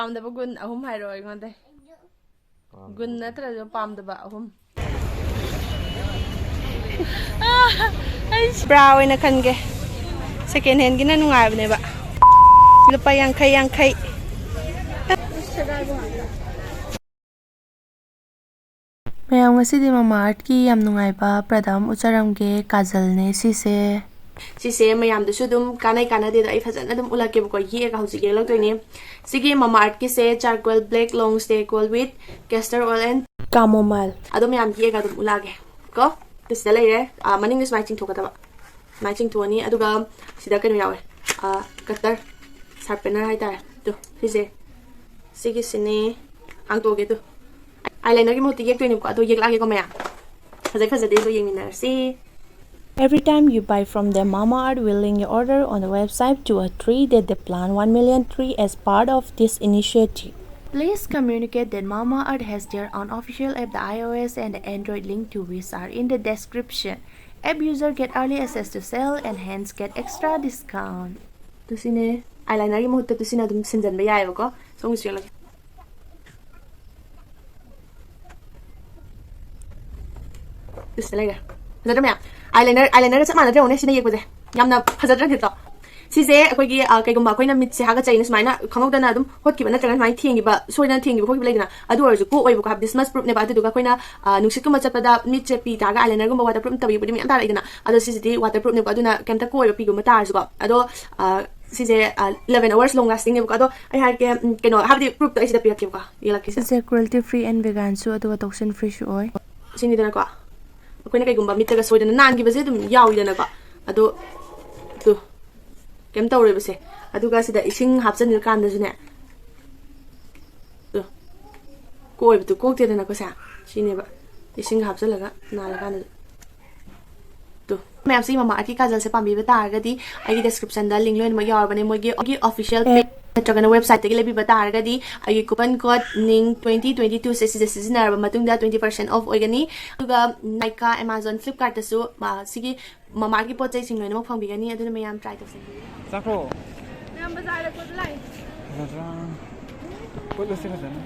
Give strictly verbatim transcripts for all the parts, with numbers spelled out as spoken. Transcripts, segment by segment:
ꯄꯥꯝꯗꯕ ꯒꯨꯟ ꯑꯍꯨꯝ ꯍꯥꯏꯔꯛꯑꯣ ꯑꯩꯉꯣꯟꯗ꯫ ꯒꯨꯟ ꯅꯠꯇ꯭ꯔꯁꯨ ꯄꯥꯝꯗꯕ ꯑꯍꯨꯝ꯫ ꯕ꯭ꯔꯥ ꯑꯣꯏꯅ ꯈꯟꯒꯦ꯫ ꯁꯦꯀꯦꯟ ꯍꯦꯟꯒꯤꯅ ꯅꯨꯡꯉꯥꯏꯕꯅꯦꯕ꯫ ꯂꯨꯄꯥ ꯌꯥꯡꯈꯩ ꯌꯥꯡꯈꯩ꯫ ꯃꯌꯥꯝ, ꯉꯁꯤꯗꯤ ꯃꯃꯥ ꯑꯥꯔꯠꯀꯤ ꯌꯥꯝ ꯅꯨꯡꯉꯥꯏꯕ ꯄ꯭ꯔꯗꯛ ꯑꯃ ꯎꯠꯆꯔꯝꯒꯦ꯫ ꯀꯥꯖꯜꯅꯦ ꯁꯤꯁꯦ꯫ ꯁꯤꯁꯦ ꯃꯌꯥꯝꯗꯁꯨ ꯑꯗꯨꯝ ꯀꯥꯟꯅꯩ ꯀꯥꯟꯅꯗꯦꯗꯣ ꯑꯩ ꯐꯖꯅ ꯑꯗꯨꯝ ꯎꯠꯂꯛꯀꯦꯕꯀꯣ꯫ ꯌꯦꯛꯑꯒ ꯍꯧꯖꯤꯛ ꯌꯦꯛꯂꯛꯇꯣꯏꯅꯦ꯫ ꯁꯤꯒꯤ ꯃꯃꯥ ꯑꯥꯔꯠꯀꯤꯁꯦ charcoal black long stay cool with castor oil and chamomile꯫ ꯑꯗꯣ ꯃꯌꯥꯝ ꯌꯦꯛꯑꯒ ꯑꯗꯨꯝ ꯎꯠꯂꯛꯑꯒꯦ ꯀꯣ꯫ ꯑꯗꯨ ꯁꯤꯗ ꯂꯩꯔꯦ꯫ ꯑꯥ, ꯃꯅꯤꯡꯗ ꯁꯨꯃꯥꯏꯅ ꯆꯤꯡꯊꯣꯛꯀꯗꯕ꯫ ꯁꯨꯃꯥꯏꯅ ꯆꯤꯡꯊꯣꯛꯑꯅꯤ꯫ ꯑꯗꯨꯒ ꯁꯤꯗ ꯀꯩꯅꯣ ꯌꯥꯎꯋꯦ꯫ ꯑꯥ, cutter, sharpener ꯍꯥꯏꯇꯥꯔꯦ꯫ ꯑꯗꯣ ꯁꯤꯁꯦ, ꯁꯤꯒꯤꯁꯤꯅꯦ꯫ ꯍꯥꯡꯇꯣꯛꯑꯒꯦ ꯑꯗꯨ꯫ Eyelinerꯒꯤ ꯃꯍꯨꯠꯇ ꯌꯦꯛꯇꯣꯏꯅꯦꯕꯀꯣ꯫ ꯑꯗꯣ ꯌꯦꯛꯂꯛꯑꯒꯦꯀꯣ ꯃꯌꯥꯝ꯫ ꯐꯖꯩ ꯐꯖꯗꯦ ꯑꯗꯣ ꯌꯦꯡꯃꯤꯟꯅꯔꯁꯤ꯫ Every time you buy from them, Mamaearth will link your order on the website to a tree that they plant one million tree as part of this initiative. Please communicate that Mamaearth has their own official app, the iOS and the Android link to which are in the description. App user get early access to sale and hence get extra discount. ꯇꯨꯁꯤꯅꯦ, eyelinerꯒꯤ ꯃꯍꯨꯠꯇ ꯇꯨꯁꯤꯅ ꯑꯗꯨꯝ ꯁꯤꯟꯖꯟꯕ ꯌꯥꯏꯑꯕꯀꯣ꯫ ꯁꯣꯝꯒꯤꯁꯨ ꯌꯦꯡꯂꯛꯀꯦ꯫ ꯇꯨꯁꯤꯗ ꯂꯩꯔꯦ꯫ ꯐꯖꯗ꯭ꯔꯥ ꯃꯌꯥꯝ? Eyeliner, eyelinerꯒ ꯆꯞ ꯃꯥꯟꯅꯗ꯭ꯔꯦ ꯌꯦꯡꯉꯨꯅꯦ, ꯁꯤꯅ ꯌꯦꯛꯄꯁꯦ꯫ ꯌꯥꯝꯅ ꯐꯖꯗ꯭ꯔꯥ ꯅꯠꯇ꯭ꯔꯣ? ꯁꯤꯁꯦ ꯑꯩꯈꯣꯏꯒꯤ, ꯑ, ꯀꯩꯒꯨꯝꯕ ꯑꯩꯈꯣꯏꯅ ꯃꯤꯠꯁꯦ ꯍꯥꯒꯠꯆꯩꯅ ꯁꯨꯃꯥꯏꯅ ꯈꯪꯍꯧꯗꯅ ꯑꯗꯨꯝ ꯍꯣꯠꯈꯤꯕ ꯅꯠꯇ꯭ꯔꯒꯅ ꯁꯨꯃꯥꯏꯅ ꯊꯦꯡꯈꯤꯕ, ꯁꯣꯏꯗꯅ ꯊꯦꯡꯈꯤꯕ ꯈꯣꯠꯈꯤꯕ ꯂꯩꯗꯅ, ꯑꯗꯨ ꯑꯣꯏꯔꯁꯨ ꯀꯣꯛꯑꯣꯏꯕꯀꯣ, ꯍꯥꯏꯕꯗꯤ smudge proofꯅꯦꯕ꯫ ꯑꯗꯨꯗꯨꯒ ꯑꯩꯈꯣꯏꯅ, ꯑ, ꯅꯨꯡꯁꯤꯠꯀꯨꯝꯕ ꯆꯠꯄꯗ ꯃꯤꯠꯁꯦ ꯄꯤ ꯇꯥꯔꯒ eyelinerꯒꯨꯝꯕ waterproof ꯅꯠꯇꯕ ꯌꯦꯛꯄꯗꯤ ꯃꯌꯥꯝ ꯇꯥꯔꯛꯏꯗꯅ, ꯑꯗꯣ ꯁꯤꯁꯤꯗꯤ waterproofꯅꯦꯕ, ꯑꯗꯨꯅ ꯀꯩꯝꯇ ꯀꯣꯛꯑꯣꯏꯕ ꯄꯤꯒꯨꯝꯕ ꯇꯥꯔꯁꯨꯀꯣ꯫ ꯑꯗꯣ, ꯑ, ꯁꯤꯁꯦ, ꯑ, eleven hours long lastingꯅꯦꯕꯀꯣ꯫ ꯑꯗꯣ ꯑꯩ ꯍꯥꯏꯔꯛꯀꯦ, ꯎꯝ, ꯀꯩꯅꯣ, ꯍꯥꯏꯕꯗꯤ proofꯇꯣ ꯑꯩ ꯁꯤꯗ ꯄꯤꯔꯛꯀꯦꯕꯀꯣ, ꯌꯦꯛꯂꯛꯀꯦ ꯁꯤꯗ꯫ ꯁꯤꯁꯦ cruelty free and veganꯁꯨ, ꯑꯗꯨꯒ toxin freeꯁꯨ ꯑꯣꯏ꯫ ꯁꯤꯅꯤꯗꯅꯀꯣ꯫ ꯑꯩꯈꯣꯏꯅ ꯀꯩꯒꯨꯝꯕ ꯃꯤꯠꯇꯒ ꯁꯣꯏꯗꯅ ꯅꯥꯟꯈꯤꯕꯁꯦ ꯑꯗꯨꯝ ꯌꯥꯎꯏꯗꯅꯀꯣ꯫ ꯑꯗꯣ, ꯇꯨ, ꯀꯩꯝ ꯇꯧꯔꯣꯏꯕꯁꯦ꯫ ꯑꯗꯨꯒ ꯁꯤꯗ ꯏꯁꯤꯡ ꯍꯥꯞꯆꯤꯟꯈ꯭ꯔꯀꯥꯟꯗꯁꯨꯅꯦ, ꯇꯨ, ꯀꯣꯛꯑꯣꯏꯕꯗꯨ ꯀꯣꯛꯇꯦꯗꯅꯀꯣ ꯁꯦ꯫ ꯁꯤꯅꯦꯕ꯫ ꯏꯁꯤꯡ ꯍꯥꯞꯆꯤꯜꯂꯒ ꯅꯥꯜꯂꯀꯥꯟꯗ꯫ ꯇꯨ꯫ ꯃꯌꯥꯝꯁꯤ ꯃꯃꯥ ꯑꯥꯔꯠꯀꯤ ꯀꯥꯖꯜꯁꯦ ꯄꯥꯝꯕꯤꯕ ꯇꯥꯔꯒꯗꯤ ꯑꯩꯒꯤ descriptionꯗ link ꯂꯣꯏꯅꯃꯛ ꯌꯥꯎꯔꯕꯅꯦ꯫ ꯃꯣꯏꯒꯤ, ꯃꯣꯏꯒꯤ official page ꯅꯠꯇ꯭ꯔꯒꯅ websiteꯇꯒꯤ ꯂꯩꯕꯤꯕ ꯇꯥꯔꯒꯗꯤ ꯑꯩꯒꯤ coupon code ning twenty twenty twoꯁꯦ ꯁꯤꯁꯦ ꯁꯤꯖꯤꯟꯅꯔꯕ ꯃꯇꯨꯡꯗ twenty percent off ꯑꯣꯏꯒꯅꯤ꯫ ꯑꯗꯨꯒ Nykaa, Amazon, Flipkartꯇꯁꯨ, ꯑ, ꯁꯤꯒꯤ ꯃꯃꯥ ꯑꯥꯔꯠꯀꯤ ꯄꯣꯠ ꯆꯩꯁꯤꯡ ꯂꯣꯏꯅꯃꯛ ꯐꯪꯕꯤꯒꯅꯤ꯫ ꯑꯗꯨꯅ ꯃꯌꯥꯝ try ꯇꯧꯁꯟꯕꯤꯌꯨ꯫ ꯆꯥꯈ꯭ꯔꯣ꯫ ꯃꯌꯥꯝ ꯕꯖꯥꯔꯗ ꯀꯣꯏꯕ ꯂꯥꯛꯏ꯫ ꯐꯖꯗ꯭ꯔꯥ? ꯄꯨꯜꯂꯁꯤ ꯐꯖꯅ꯫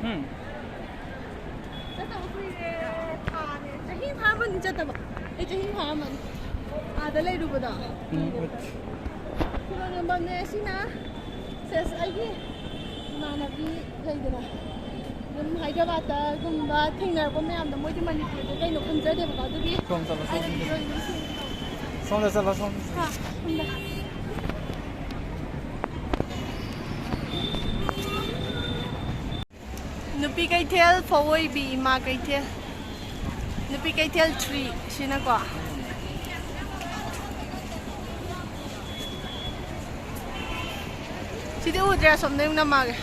ꯎꯝ꯫ ꯆꯠꯇꯕ ꯀꯨꯏꯔꯦ, ꯊꯥꯅꯦ꯫ ꯆꯍꯤ ꯐꯥꯔꯝꯃꯅꯤ ꯆꯠꯇꯕ꯫ ꯑꯩ ꯆꯍꯤ ꯐꯥꯔꯝꯃꯅꯤ ꯑꯥꯗ ꯂꯩꯔꯨꯕꯗꯣ꯫ ꯎꯝ꯫ ꯐꯤꯔꯣꯟ ꯌꯣꯟꯐꯝꯅꯦ ꯁꯤꯅ꯫ ꯁꯦꯁ, ꯑꯩꯒꯤ ꯏꯃꯥꯟꯅꯕꯤ ꯂꯩꯗꯅ, ꯑꯗꯨꯝ ꯍꯥꯏꯗ꯭ꯔꯕꯥꯠꯇꯒꯨꯝꯕ ꯊꯦꯡꯅꯔꯛꯄ ꯃꯌꯥꯝꯗꯣ, ꯃꯣꯏꯗꯤ ꯃꯅꯤꯄꯨꯔꯗ ꯀꯩꯅꯣ ꯈꯪꯖꯗꯦꯕꯀꯣ, ꯑꯗꯨꯒꯤ ꯁꯣꯝ ꯆꯠꯂꯣ, ꯁꯣꯝ ꯑꯩꯅ ꯆꯠꯂꯣ꯫ ꯚꯤꯗꯤꯑꯣ ꯑꯣꯏꯅ ꯁꯦꯝꯒꯦ ꯇꯧꯕ꯫ ꯁꯣꯝꯗ ꯆꯠꯂꯣ, ꯁꯣꯝꯗ꯫ ꯍꯥ, ꯁꯣꯝꯗ꯫ ꯅꯨꯄꯤ ꯀꯩꯊꯦꯜ, ꯐꯧꯑꯣꯏꯕꯤ ꯏꯃꯥ ꯀꯩꯊꯦꯜ꯫ ꯅꯨꯄꯤ ꯀꯩꯊꯦꯜ ꯊ꯭ꯔꯤ ꯁꯤꯅꯀꯣ꯫ ꯁꯤꯗꯤ ꯎꯗ꯭ꯔꯦ, ꯑꯁꯣꯝꯗ ꯑꯃꯨꯛ ꯅꯝꯃꯛꯑꯒꯦ꯫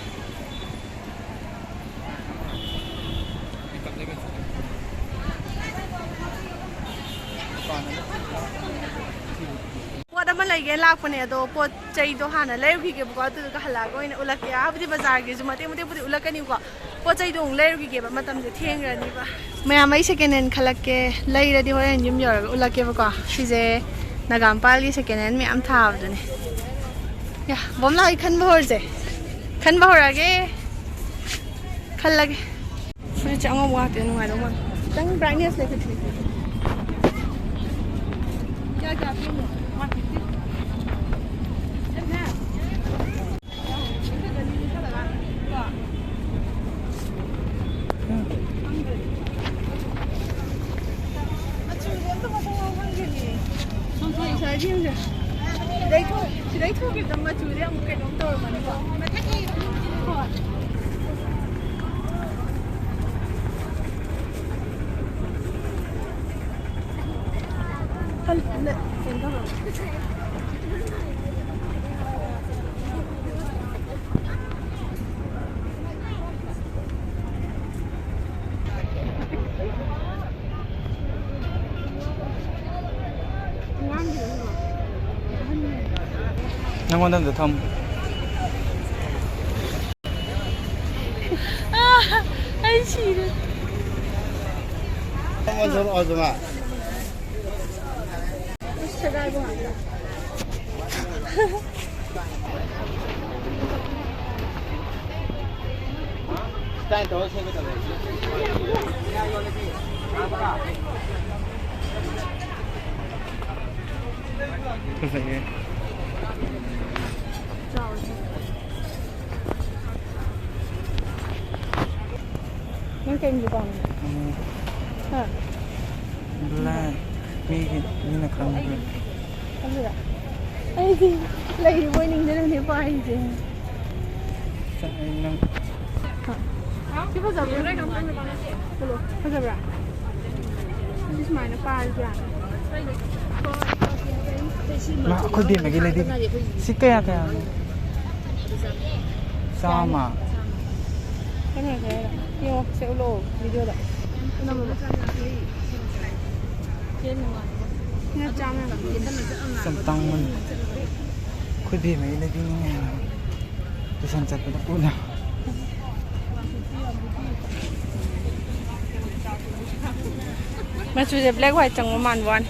ꯄꯣꯠ ꯑꯃ ꯂꯩꯒꯦ ꯂꯥꯛꯄꯅꯦ, ꯑꯗꯣ ꯄꯣꯠ ꯆꯩꯗꯣ ꯍꯥꯟꯅ ꯂꯩꯔꯨꯈꯤꯒꯦꯕꯀꯣ, ꯑꯗꯨꯗꯨꯒ ꯍꯜꯂꯛꯑꯒ ꯑꯣꯏꯅ ꯎꯠꯂꯛꯀꯦ꯫ ꯍꯥꯏꯕꯗꯤ ꯕꯖꯥꯔꯒꯤꯁꯨ ꯃꯇꯦꯛ ꯃꯇꯦꯛꯄꯨꯗꯤ ꯎꯠꯂꯛꯀꯅꯤꯀꯣ, ꯄꯣꯠ ꯆꯩꯗꯣ ꯑꯃꯨꯛ ꯂꯩꯔꯨꯈꯤꯒꯦꯕ, ꯃꯇꯝꯁꯦ ꯊꯦꯡꯈ꯭ꯔꯅꯤꯕ꯫ ꯃꯌꯥꯝ, ꯑꯩ ꯁꯦꯀꯦꯟ ꯍꯦꯟ ꯈꯜꯂꯛꯀꯦ, ꯂꯩꯔꯗꯤ ꯍꯣꯔꯦꯟ ꯌꯨꯝ ꯌꯧꯔꯒ ꯎꯠꯂꯛꯀꯦꯕꯀꯣ꯫ ꯁꯤꯁꯦ ꯅꯒꯥꯝꯄꯥꯜꯒꯤ ꯁꯦꯀꯦꯟ ꯍꯦꯟ ꯃꯌꯥꯝ ꯊꯥꯕꯗꯨꯅꯦ꯫ ꯌꯥ, ꯕꯣꯝꯂꯥ, ꯑꯩ ꯈꯟꯕ ꯍꯧꯔꯁꯦ꯫ ꯈꯟꯕ ꯍꯧꯔꯛꯑꯒꯦ꯫ ꯈꯜꯂꯒꯦ꯫ ꯐꯨꯔꯤꯠꯁꯦ ꯑꯉꯧꯕ ꯉꯥꯛꯇ ꯅꯨꯡꯉꯥꯏꯗꯧ ꯃꯥꯜꯂꯦ꯫ ꯈꯤꯇꯪ brightness ꯂꯩꯈꯠꯁꯦ꯫ ꯀꯌꯥ ꯀꯌꯥ ꯄꯤꯔꯤꯅꯣ? ꯃꯆꯨꯁꯦ ꯑꯝꯇ ꯃꯊꯣꯡ ꯃꯔꯝ ꯈꯪꯗꯦꯅꯦ꯫ ꯉꯁꯥꯏꯗꯤ ꯌꯦꯡꯉꯨꯁꯦ꯫ ꯁꯤꯗꯩ ꯊꯣꯛ-, ꯁꯤꯗꯩ ꯊꯣꯛꯈꯤꯕꯗ ꯃꯆꯨꯁꯦ ꯑꯃꯨꯛ ꯀꯩꯅꯣꯝ ꯇꯧꯔꯝꯃꯅꯤꯀꯣ꯫ ꯍꯜ-, ꯅ-, ꯀꯩꯅꯣ ꯇꯧꯔꯣ꯫ ꯅꯪꯉꯣꯟꯗ ꯑꯝꯇ ꯊꯝꯃꯨ꯫ ꯑꯩ ꯁꯤꯔꯦ꯫ ꯑꯃ ꯊꯣꯛꯂꯛꯑꯣ ꯑꯗꯨꯃ꯫ ꯐꯖꯩꯌꯦ꯫ ꯅꯪ ꯀꯩ ꯃꯆꯨ ꯄꯥꯝꯃꯤ? ꯑꯃꯨꯕ꯫ ꯍꯥ? Black꯫ ꯃꯤꯒꯤ, ꯃꯤꯅ ꯈꯪꯕ꯭ꯔꯥ? ꯈꯪꯗꯦꯗ꯫ ꯑꯩꯗꯤ ꯂꯩꯔꯤꯕꯣꯏ ꯅꯤꯡꯗꯅꯅꯦ ꯄꯥꯏꯔꯤꯁꯦ꯫ ꯁꯛ ꯑꯩ ꯅꯪ ꯍꯥ? ꯁꯤ ꯐꯖꯕ꯭ꯔꯥ? ꯍꯜꯂꯣ, ꯐꯖꯕ꯭ꯔꯥ? ꯁꯤ ꯁꯨꯃꯥꯏꯅ ꯄꯥꯔꯁꯨ ꯌꯥꯅꯤ꯫ ꯃꯥ, ꯑꯩꯈꯣꯏ ꯕꯦꯝꯃꯒꯤ ꯂꯩꯕꯤ-, ꯁꯤ ꯀꯌꯥ ꯀꯌꯥꯅꯣ? ꯆꯥꯝꯃ꯫ ꯀꯩꯅꯣ ꯍꯥꯏꯔ ꯌꯦꯡꯉꯣ, ꯁꯦ ꯎꯠꯂꯛꯑꯣ ꯚꯤꯗꯤꯑꯣꯗ꯫ ꯁꯤꯅ ꯆꯥꯝꯃ ꯌꯥꯡꯈꯩ꯫ ꯌꯥꯝ ꯇꯥꯡꯃꯟ-, ꯑꯩꯈꯣꯏ ꯕꯦꯝꯃꯒꯤ ꯂꯩꯕꯤꯅꯤꯡꯉꯦ ꯍꯥꯏꯕ꯫ ꯇꯨꯏꯁꯟ ꯆꯠꯄꯗ ꯄꯨꯅ꯫ ꯃꯆꯨꯁꯦ black white ꯆꯪꯕ ꯃꯥꯟꯕ ꯋꯥꯅꯤ꯫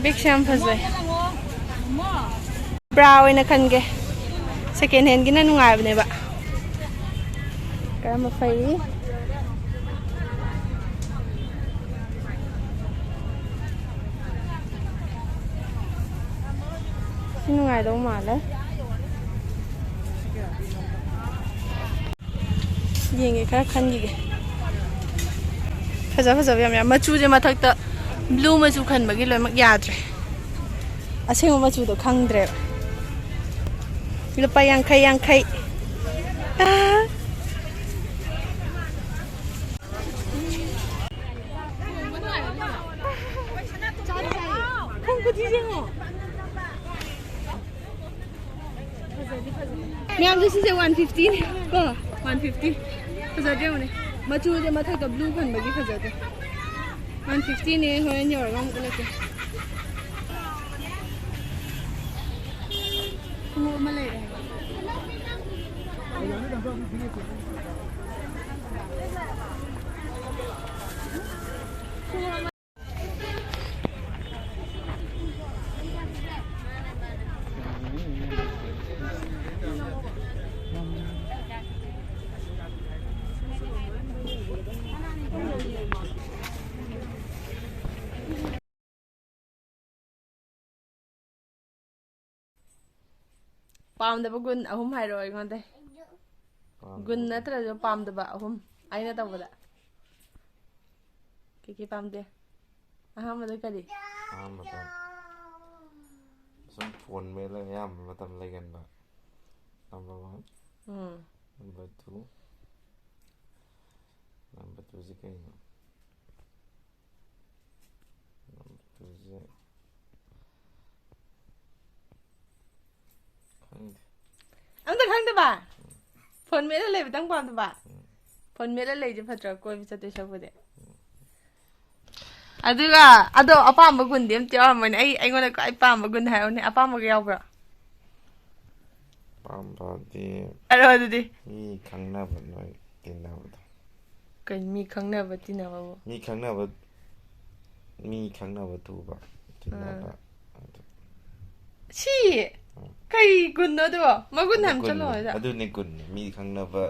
ꯕꯤꯛꯁꯦ ꯌꯥꯝ ꯐꯖꯩ꯫ ꯕ꯭ꯔꯥ ꯑꯣꯏꯅ ꯈꯟꯒꯦ꯫ Second handꯒꯤꯅ ꯅꯨꯡꯉꯥꯏꯕꯅꯦꯕ꯫ ꯀꯔꯝꯕ ꯐꯩ? ꯁꯤ ꯅꯨꯡꯉꯥꯏꯗꯧ ꯃꯥꯜꯂꯦ꯫ ꯌꯦꯡꯒꯦ, ꯈꯔ ꯈꯟꯈꯤꯒꯦ꯫ ꯐꯖ ꯐꯖꯕ ꯌꯥꯝ ꯌꯥꯝ꯫ ꯃꯆꯨꯁꯦ ꯃꯊꯛꯇ blue ꯃꯆꯨ ꯈꯟꯕꯒꯤ ꯂꯣꯏꯅꯃꯛ ꯌꯥꯗ꯭ꯔꯦ꯫ ꯑꯁꯦꯡꯕ ꯃꯆꯨꯗꯣ ꯈꯪꯗ꯭ꯔꯦꯕ꯫ ꯂꯨꯄꯥ ꯌꯥꯡꯈꯩ, ꯌꯥꯡꯈꯩ꯫ ꯑꯥ꯫ ꯈꯣꯡ ꯈꯨꯠꯁꯦ ꯌꯦꯡꯉꯣ꯫ ꯃꯌꯥꯝꯁꯦ ꯁꯤꯁꯦ one fiftyꯅꯦ ꯀꯣ, one fifty꯫ ꯐꯖꯗ꯭ꯔꯦ ꯌꯦꯡꯉꯨꯅꯦ, ꯃꯆꯨꯁꯦ ꯃꯊꯛꯇ blue ꯈꯟꯕꯒꯤ ꯐꯖꯗ꯭ꯔꯦ꯫ One fiftyꯅꯦ, ꯍꯣꯔꯦꯟ ꯌꯧꯔꯒ ꯑꯃꯨꯛ ꯎꯠꯂꯛꯀꯦ꯫ ꯈꯣꯡꯎꯞ ꯑꯃ ꯂꯩꯔꯦ ꯍꯥꯏꯕ꯫ ꯄꯥꯝꯗꯕ ꯒꯨꯟ ꯑꯍꯨꯝ ꯍꯥꯏꯔꯛꯑꯣ ꯑꯩꯉꯣꯟꯗ꯫ ꯄꯥꯝꯗꯕ ꯒꯨꯟ ꯒꯨꯟ꯫ ꯅꯠꯇ꯭ꯔꯁꯨ ꯄꯥꯝꯗꯕ ꯑꯍꯨꯝ ꯑꯩꯅ ꯇꯧꯕꯗ꯫ ꯀꯩꯀꯩ ꯄꯥꯝꯗꯦ? ꯑꯍꯥꯟꯕꯗ ꯀꯔꯤ? ꯑꯍꯥꯟꯕꯗ ꯁꯨꯝ ꯐꯣꯟ ꯃꯦꯠꯂꯒ ꯑꯌꯥꯝꯕ ꯃꯇꯝ ꯂꯩꯒꯟꯕ꯫ Number one꯫ ꯎꯝ꯫ Number two꯫ Number twoꯁꯦ ꯀꯩꯅꯣ? Number twoꯁꯦ ꯈꯪꯗꯦ꯫ ꯑꯝꯇ ꯈꯪꯗꯕ? ꯐꯣꯟ ꯃꯦꯠꯂ ꯂꯩꯕꯇꯪ ꯄꯥꯝꯗꯕ? ꯎꯝ꯫ ꯐꯣꯟ ꯃꯦꯠꯂ ꯂꯩꯁꯦ ꯐꯠꯇ꯭ꯔꯣ, ꯀꯣꯏꯕ ꯆꯠꯇꯣꯏ ꯁꯔꯨꯛꯄꯨꯗꯤ? ꯎꯝ꯫ ꯑꯗꯨꯒ ꯑꯗꯣ ꯑꯄꯥꯝꯕ ꯒꯨꯟꯗꯤ ꯑꯝꯇ ꯌꯥꯎꯔꯝꯃꯣꯏꯅꯦ꯫ ꯑꯩ, ꯑꯩꯉꯣꯟꯗ ꯈ꯭ꯋꯥꯏ ꯄꯥꯝꯕ ꯒꯨꯟ ꯍꯥꯏꯔꯛꯎꯅꯦ꯫ ꯑꯄꯥꯝꯕꯒ ꯌꯥꯎꯕ꯭ꯔꯣ? ꯑꯄꯥꯝꯕꯗꯤ ꯑꯗꯣ ꯑꯗꯨꯗꯤ ꯃꯤ ꯈꯪꯅꯕ ꯅꯣꯏ ꯇꯤꯟꯅꯕꯗꯣ꯫ ꯀꯩꯅꯣ ꯃꯤ ꯈꯪꯅꯕ ꯇꯤꯟꯅꯕꯕꯨ? ꯃꯤ ꯈꯪꯅꯕ, ꯃꯤ ꯈꯪꯅꯕ ꯊꯨꯕ, ꯇꯤꯟꯅꯕ꯫ ꯑꯥ꯫ ꯑꯗꯨ꯫ ꯁꯤ ꯎꯝ꯫ ꯀꯩ ꯒꯨꯟꯅꯣ ꯑꯗꯨꯕꯣ? ꯃꯒꯨꯟ ꯑꯗꯨ ꯍꯥꯏꯕ ꯆꯠꯂꯣ ꯒꯨꯟꯅꯤ꯫ ꯍꯣꯏꯗ꯫ ꯑꯗꯨꯅꯤ ꯒꯨꯟꯅꯤ꯫ ꯃꯤ ꯈꯪꯅꯕ